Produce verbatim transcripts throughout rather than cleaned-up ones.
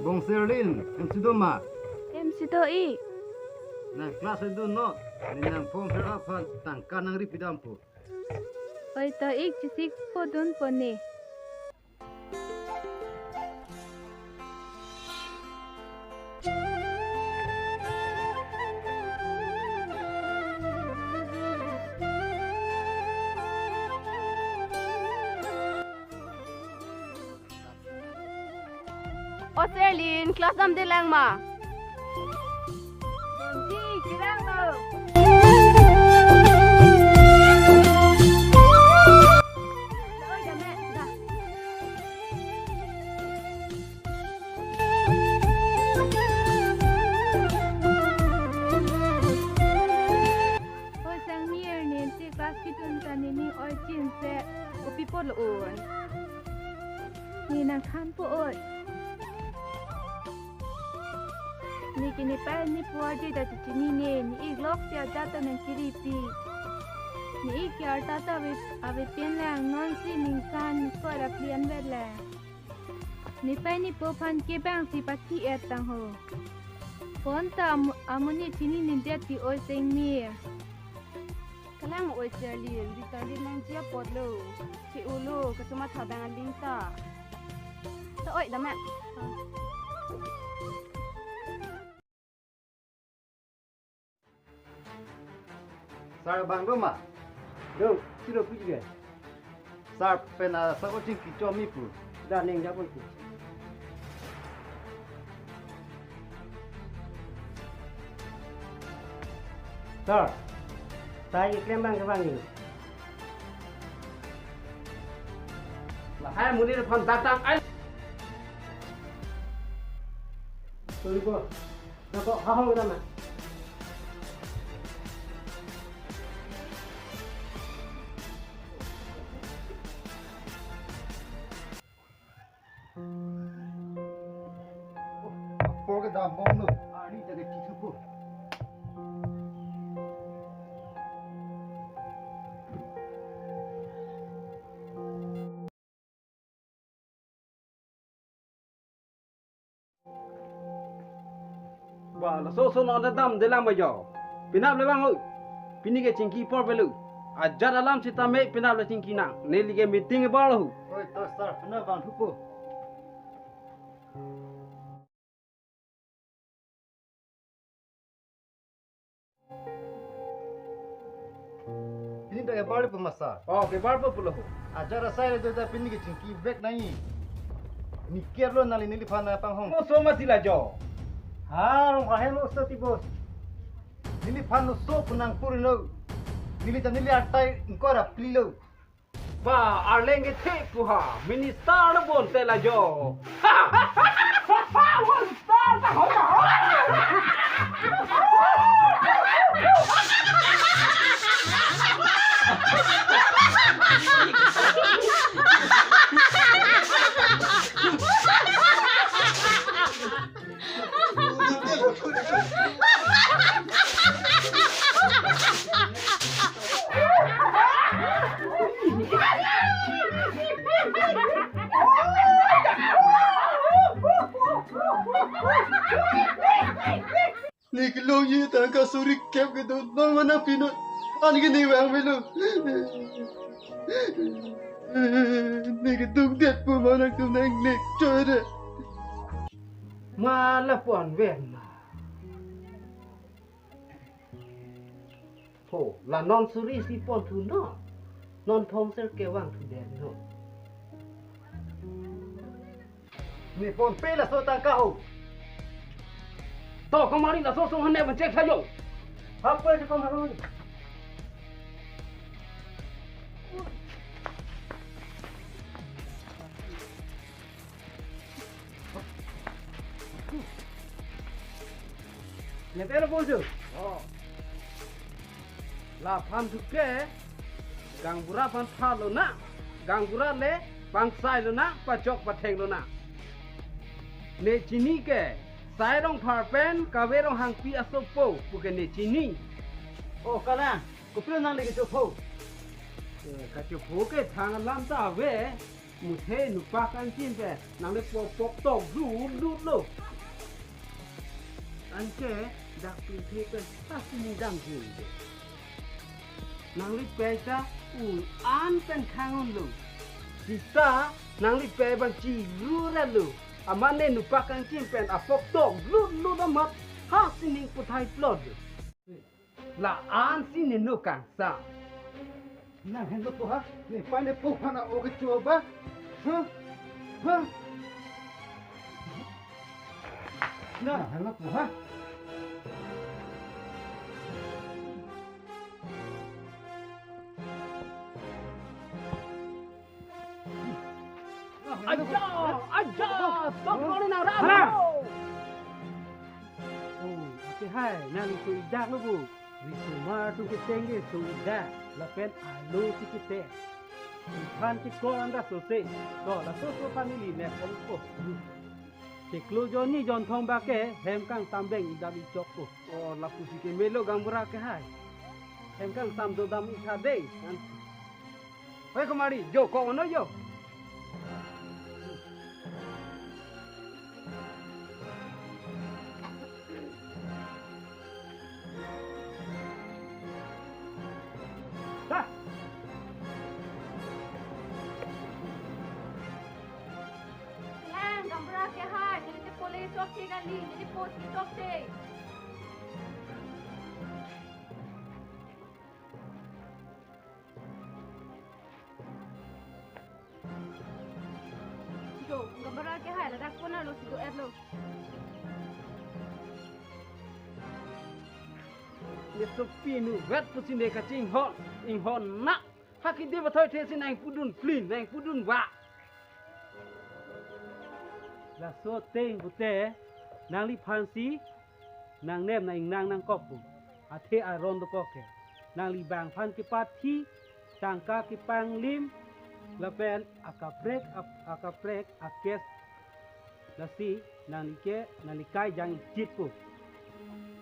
Bong Serlin, hem si do ma? Hem si do-ik. Nang class si do non, ne nang form fill up aphan tangka nangri pidampo. Oi to-ik, chesikpo dunpo ne. O Serlin, class damdelang ma? Damji, kelang lo. Oi, dam-e, da. Oi, Sangmi, arni te class kedun ta neli oi chinse, kopi apot lo un? Ne nangthanpo oi. Ne ke nepei nepo arje ta chechinine, ne-ik lok si ajat ta nangkeripi. Ne-ik ke arta ta ave, ave pen lang, non si ningsan ingkoi ra phli anvet lang. Nepei nepo aphan ke bang si pathi-et tang ho. Pon ta am-, amonit chinine det ti oi Sangmi. Kalang oi Serlin, di Serlin nangji apot lo. Che-o lo, kachomatha dang aling ta. Ta oi dam-e. Sir abang do ma? Do, si do pu ke? Sir pen asap o chingki chomi pu. Da ning ja pu. Sir, ta keklem abang ke abang ni. Lahai amonit aphan datang ai. Sorry po. Nako, ha hong kita na. Oh, apor ke dam bomlo. Ari ta ke tithu ko. Ba, laso ason non damdelang ma jo. Penap le bang oi. Pini ke chingki apor avelo. Ajat alam sitame penap le chingki nang. Neli ke meeting abang lo. Oi, to sir, penap bang thupo. Pini ta kebar po ma sir? Oh, kebar po pulo ho. Ajat asai le ta pini ke chingki vek nai. Ne kerlo nangli neliphan panghong. Mo so mati la jo. Ha, rong ahem lo so ti bos. Neliphan lo so punang purino. Neli ta neli atai ingkoi ra phli lo. Ba, arleng kethe pu ha, minister lo bonte la jo. Minister ta ho ta ho. Ne kelongji tangka suri kep kedo, non ma nangpinon. An ke ne vang avelo. Ne keduk det pu ma nangtum nang ne chore. Ma lapu-an ven ma. Ho, la non suri si ponthu non. Non thomser kevangthu det non. Ne ponpe laso tangka ho. To, kamari laso song hane ban chek tha jo. Hap pe chekong hap. Ne telo ponju. Oh. Laphan thuke, gaonbura aphan tha lonang, gaonbura le pangsai lonang, pachok patheng lonang. Ne chini ke, Sai Rongphar pen Kave Ronghangpi asopo pu ke ne chini. Oh, kalang, kopilo nangli kecho pho? Eh, kecho pho ke thang alam ta ave. Muthe nupak angkin pen nangli po pok tok dut dut lo. Anke dak pinthe pen ta sining damjin de. Nangli pei ta un-an pen khang unlo. Sita nangli pei abang chirura lo. Amat ne nupak angkin pen apok tok dut dut amat ha sining puthai plot lo. La-an si ninu kangsam. Nang henlo po ha? Ne pai ne po aphan a-ok kechoba? Ha? Ha? Nang henlo po ha? Aja, aja, stop kori nang ram. Hana? Oh, ake hai, nangli so idak lo bu. Risomar atum keteng ke so idak, lapen alo si keteng. Iphan ti kor anda sose. To, laso so family ne kon ko. Chiklo jonni jonthong bak ke hem kangsam deng idam ichok ko. Oh, lapusi ke melo gaonbura ke hai. Hem kangsam dodam itha dei. Hoi kumari, jo ko ono jo. Dah. Lang, gaonbura ke hai, neli te police chokche kali, neli post chokche. Sito, gaonbura ke hai, ladak kona lo sito et lo. Ne sopi nu vet pusi ne kachinghon, inghon na. Ha kidi bathoi the si nang pudun plin, nang pudun wa. Laso ateng pute, nangliphan si nangnem nang ingnang nangkok pu. Athe aron dokok ke. Nangli bangphan kepathi, tangka kepanglim, lapen akaprek, ap-, akaprek, akes. Lasi, nangli ke, nangli kai jang ichit pu.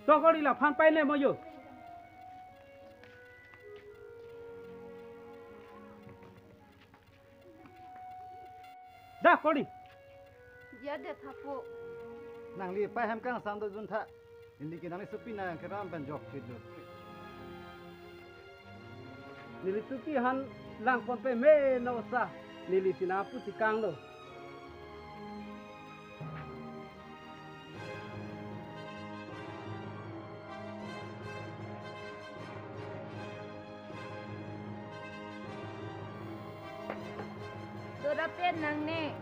To kori laphan pai ne mo jo. Dah kori. Dia de thapo. Nangli pai hem kangsam dojun tha. Neli ke nangli sopi nang keram pen jokchit lo. Neli sopi han lang pon pe me no sa. Neli sina pu tikang lo. Dora pen nang ne.